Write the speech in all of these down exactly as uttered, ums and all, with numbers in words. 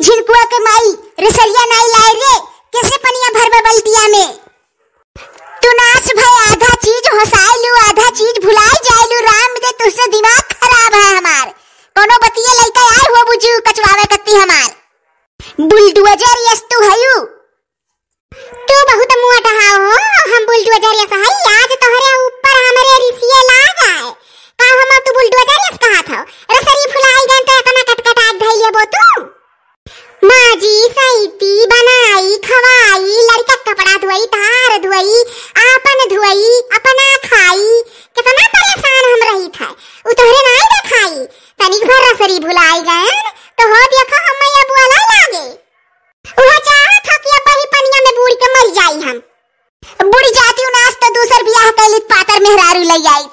झिनकुआ के माई, रसरिया नाई लाए रे, कैसे पनिया भरबे बल्टिया में? तू नास भय आधा चीज होसाइलू, आधा चीज भुलाई जाइलू, राम दे तुझसे दिमाग खराब है हमार। कोनो बतिये लइका आए हो बुझू कचवावे कत्ती हमार। बुलडोजर यस तू हयू। तू बहुत मोट हाव हो, हम बुलडोजर यस हई, आज तोहरे ऊपर हमरे रिसिये लाग आए। का हम तू बुलडोजर यस कहत हो? रसरी फुलाई गन तो इतना कटकटाट धइले बो तू। माजी, सैती, बनाई, खवाई, लड़का के कपड़ा धोई, तार धोई, आपन धोई, अपना खाई, कितना परेशान हम रही थे। उ तोहरे नाई देखाई, तनिक भर रसरी भुलाई गए, तो हो देखो हम ये बोला लागे। उहे चाहत हो कि अब ही पनिया में बूड़ के मर जाई हम। बुढ़ जाती हूँ नास तो दूसर बियाह कैली पातर मेहरारू लई आई।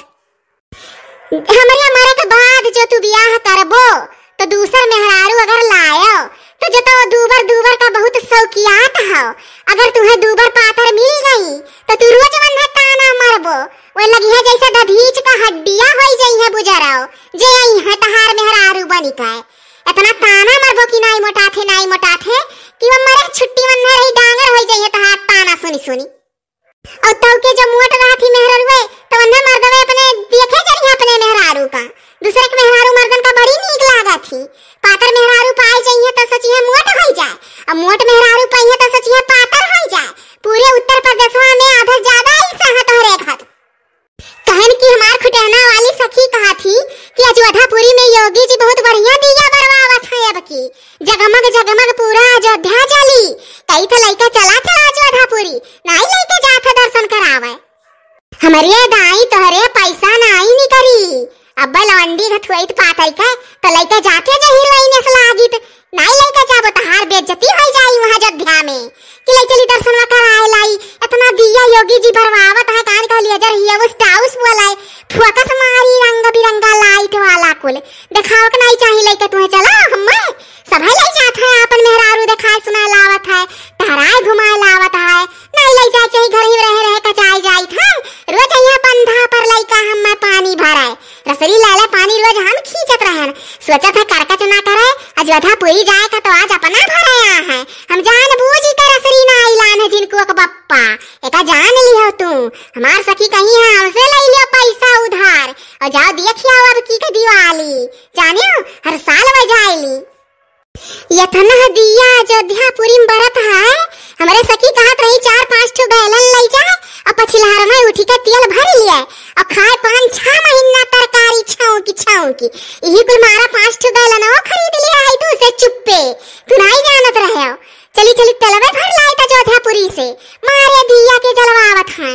हमरे मरे के बाद जो तू बियाह करबो तो दूसर मेहरारू अगर लायो तो जो तो दूबर दूबर का बहुत शौकियात हो, अगर तुहे दूबर पातर मिल गई तो तू रोज वन्हे ताना मरबो, वो लगी है जैसे धधीच का हड्डिया होई जई है बुजराओ, जे आई है तहार मेहरारू बनी का। इतना ताना मरबो कि नाई मोटाथे, नाई मोटाथे, कि वो मरे छुट्टी वन्हे रही डांगर होई जई है तहार ताना सुनी सुनी। और तउ के जब मोट रहत ही मेहररुए, तो अन्हे मर्दवे अपने देखे जरिए अपने मेहरारू का। दूसरे के मेहरारू मर्दन का बड़ी नीक लागत ही। पातर मेहरारू पाई जइहे तो सोचिहे मोट होई जाए, और मोट मेहरारू पाइहे तो सोचिहे पातर होई जाए। पूरे उत्तर प्रदेशवा में आधा ज्यादा ऐसा है तोहरे घर। कहन की हमार खुटहना वाली सखी कहा थी कि अजोधापुरी में योगी जी बहुत बढ़िया दिया बरवावत है अब की। जगमग जगमग पूरा अयोध्या जली। कई थे लइका चला चला अजोधापुरी, नाई लइका जात है दर्शन करावे। हमरे दाई तोहरे पैसा नाई निकरी। अब लौंडी घथुआई पातई के तो लइका जाते जहिर वही नस लागित। नाई लइका जाबो तहार बेइज्जती होई जाई वहाँ अयोध्या में। कि लई चली दर्शनवा कराए लाई। इतना दिया योगी जी भरवावत है कान कह लिया जर हिया उस टाउस बोलाए। फुआकस मारी रंग बिरंगा लाइट वाला कुल। देखावक नाई चाही लइका तुहे चला हम्मे। सभे लई जात है, आपन मेहरारू देखाए सुनाए लावत है, टहराए घुमाए लावत है, नाई लई जाए चाही, घर ही रहे रहे कचाई जाइत है। रोज यहाँ बंधा पर लइका हम्मे पानी भराए, रसरी लाला पानी रोज हम खींचत रहन। सोचत है करकच ना करे, अजोधापुरी जाए का तो आज अपना भरे आ है। हम जान बूझ के रसरी ना आइलान है जिनको एक बप्पा, एका जान लिहो तू। हमार सखी कही है हमसे लई लियो पैसा उधार, और जाओ देखियो अब की के दिवाली, जानियो हर साल वह जाएली। यतना दिया अयोध्यापुरी में बरत है, हमरे सखी कहत रही चार पाँच ठो गैलन लई जाए, और पछिलहर में उठी के तेल भर लिए, और खाए पाँच छह महीना तरकारी छौंकी छौंकी। यही कुल मारा पाँच ठो गैलन वो खरीद लिया है तू से चुप्पे, तू नाई जानत रहे हो। चली चली तेलवे भर लाई त अयोध्यापुरी से, मारे दिया के जलवावत है।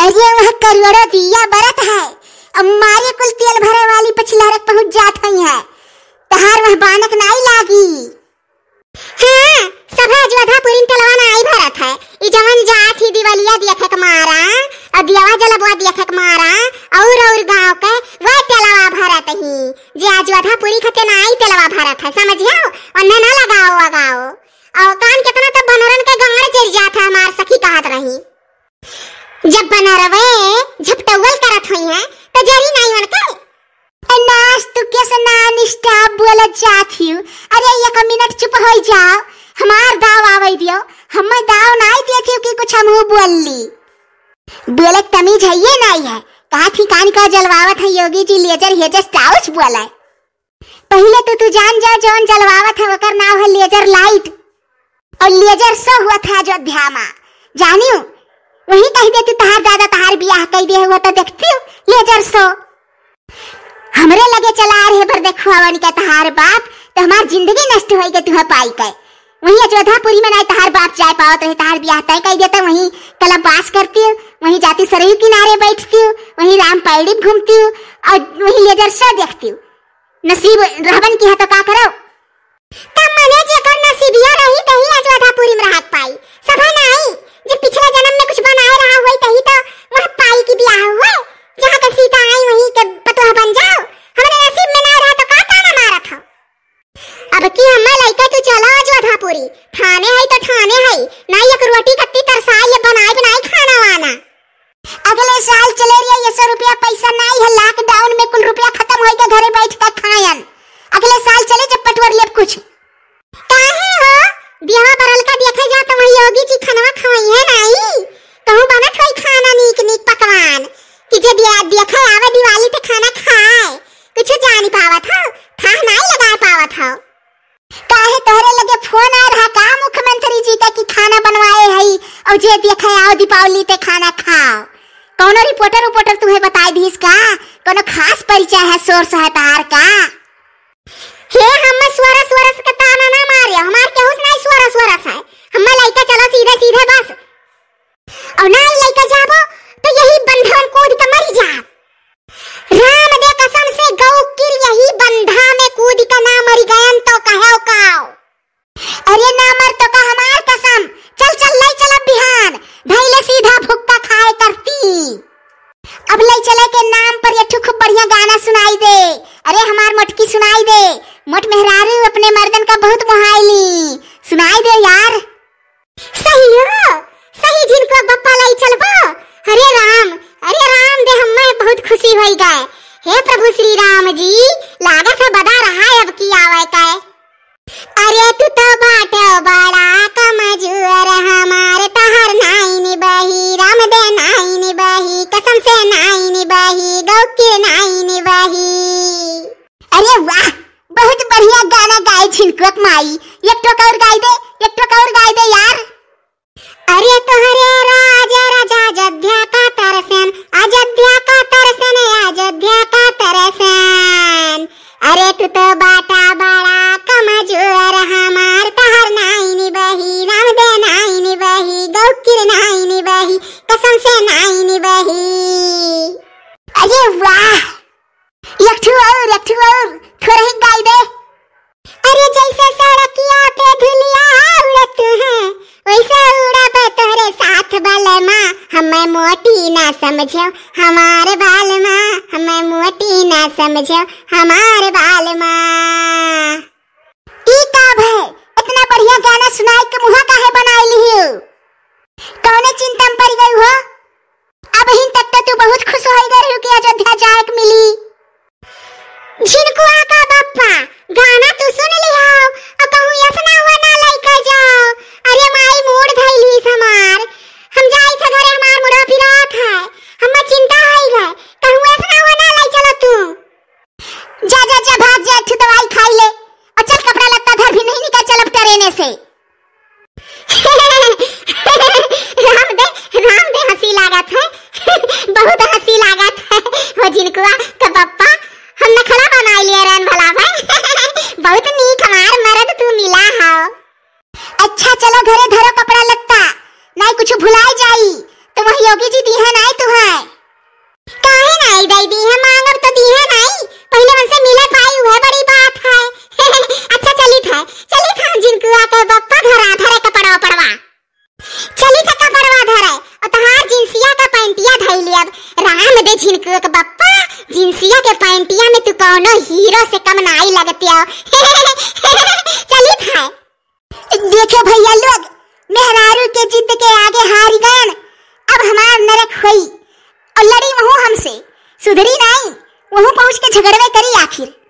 अरे वह करोड़ों दिया बरत है, अब मारे कुल तेल भरे वाली पछिलहरक पहुँच जात हई है, तहार वह बानक नाई लागी। हाँ, सभा अजोधापुरी में तेलवा नाई भरत है, ई जवन जात ही दिवलिया दियखक मारा, और दियवा जलबवा दियखक मारा, और और गाँव के वह तेलवा भरत ही, जे अजोधापुरी खते नाई तेलवा भरत है, समझियो, उन्हें ना लगाओ, लगाओ। और कान कितना तो बनरन के गाड़ जर जात है, हमार सखी कहत रही। जब बनरवे झपटौल करत होई हैं, तो जरी नाई उनके। ए नास, तू कैसे non stop बोलत जात हियो? अरे, एक मिनट चुप होई जाओ, हमार दाव आवे दियो, हमें दाव नाई देत हियो कि कुछ हमहू बोल ली। बोले तमीज है ये नाई है, कहा थी कान का जलवावत है योगी जी, लेजर हेजस टाउस बोले। पहिले तो तू जान जा, जौन जलवावत है, ओकर नाव है laser light। और laser show हुआ था अयोध्या मा, जानियो, वही कही देती तहार दादा तहार बियाह कई दे हुआ तो देखती हूँ laser show। हमरे लगे चला रहे बर देखो अवन के तहार बाप, तो हमार जिंदगी नष्ट होई के तुहा पाई के। वहीं अयोध्यापुरी में नाई तहार बाप जाए पावत रहे, तहार बियाह तय कई देता, वहीं कलबास करती हूँ, वहीं जाती सरयू किनारे बैठती हूँ, वहीं राम पैड़ी घूमती हूँ, और वहीं laser show देखती हूँ। नसीब रहबन की है तो का करो? तब मने जेकर नसीबिया रही तही अयोध्यापुरी में रहत पाई। सभा नाई, जे पिछले जन्म में कुछ बनाए रहा हुई तही तो वह पाई की बियाह हुए, जहाँ के सीता आई वहीं के पतोह बन जाओ। हमरे नसीब में ना रहा तो का ताना मारत हो? अब की हम्मा लइका तू चला अयोध्यापुरी, ठाने है तो ठाने है, ना एक रोटी कत्ती तरसाई ले बनाई बनाई खाना वाना। अगले साल चले रहिए, ये सौ रुपया पैसा नाई है, lockdown में कुल रुपया खत्म होई के घरे बैठ के खायन। अगले साल चले जब पटवर लेब कुछ। का जी खनवा खवइहैं नाई, कहूँ बनत होई खाना नीक नीक पकवान, कि जे दिया-, देखे आवे दिवाली ते खाना खाए, कुछ जानी पावत हो, थाह नाई लगा पावत हो। काहे तोहरे लगे फोन आ रहा का मुख्यमंत्री जी का कि खाना बनवाए हई और जे देखे आओ दीपावली ते खाना खाओ? कौनो रिपोर्टर उपोर्टर तुम्हें बताई दीस का? कौनो खास परिचय है, सोर्स है तहार का? हे, हम्मे सोरस वोरस के ताना ना मारियो, हमार केहू से नाई सोरस वोरस है। हम्मे लइके चलो सीधे सीधे बस। और नाई लइके जाबो तो यही बंधवन कूद के मरी जा। राम दे कसम से गौ किर यही बंधा में कूद के ना मरी गयन तो कहो काओ। अरे ना मर तो का हमार कसम। चल चल लई चल अब बिहान। धइले सीधा भुक्का खाए करती। अब लई चले के नाम पर एक ठो खूब बढ़िया गाना सुनाई दे। अरे हमार मोटकी सुनाई दे। मोट मेहरारू अपने मर्दन का बहुत मोहाइली। सुनाई दे यार। सही हो, सही झिनकुआ बप्पा लई चलबो। अरे राम, अरे राम दे हम्मे बहुत खुशी होई गए। हे प्रभु श्री राम जी, लागत है बदा रहा है अब की आवे का। अरे तू तो बाटो बड़ा कमजोर, हमार तहर नाई निबही, राम दे नाई निबही, कसम से नाई निबही, गौ के नाई निबही। अरे वाह, बहुत बढ़िया गाना गाए झिनकुआ क माई। एक ठो और गाई दे, एक ठो और गाई दे यार। अरे तोहरे राज राजा अयोध्या का तरसन, अयोध्या का तरसन, अयोध्या का तरसन। अरे तू तो बाटा बड़ा कमजोर, हमार तहर नाई निबही, राम दे नाई निबही, गौ किर नाई निबही, कसम से नाई निबही। अरे वाह, एक ठो और, एक ठो और, थोड़ा ही गाई दे। अरे जैसे सड़किया पे धुलिया उड़त है, वैसे उड़ब तोहरे साथ बलमा। हमें मोटी ना समझो हमार बालमा, हमें मोटी ना समझो हमार बालमा। ई का भय, इतना बढ़िया गाना सुनाई के मुँह काहे बनाई लिहियो? कौने चिंता में पड़ गई हो? अबहिन तक तो तू बहुत खुश होई गई रहू कि अयोध्या जाए के मिली। झिनकुआ का बप्पा, गाना तू सुन लिहो, और कहूँ ऐसना हुआ ना लइका जाओ। अरे माई मूड धैली हमार, हम जाई थे घरे, हमार मुड़ा पिरात है, हमें चिंता होई गए, कहूँ ऐसना हुआ ना लई चलो तू। जा, जा, जा, भाग जा, एक ठो दवाई खाई ले। और चल, कपड़ा लत्ता धर भी नहीं निकल, चलब ट्रेने से। राम दे, राम दे, हँसी लागत है। बहुत हँसी लागत है। हो झिनकुआ के पप्पा, हम नखरा बनाई लिए रहन भला भाई। बहुत नीक हमार मरद तू मिला हो। अच्छा, चलो घरे धरो कपड़ा लत्ता, नाई कुछ भुलाई जाई, तो वह योगी जी दीहे नाई तुहे। काहे नाई दई दीहे, मांगब तो दीहे नाई, पहिले उनसे मिले पाई, वह बड़ी बात है। अच्छा, चली था, चली था, झिनकुआ के बप्पा धरा, धरे कपड़ा उपड़वा। चली था कपड़वा धरे, और तहार जिंसिया का पैंटिया धई लियब। राम दे झिनकुआ के बप्पा, जिंसिया के पैंटिया में तू कौनो हीरो से कम नाई लगते हो। चली था। देखे भैया लोग, मेहरारू के जिद के आगे हारी गयन, अब हमार नरक होई। और लड़ी वहू हमसे, सुधरी नाई, वहू पहुँच के झगड़वे करी आखिर।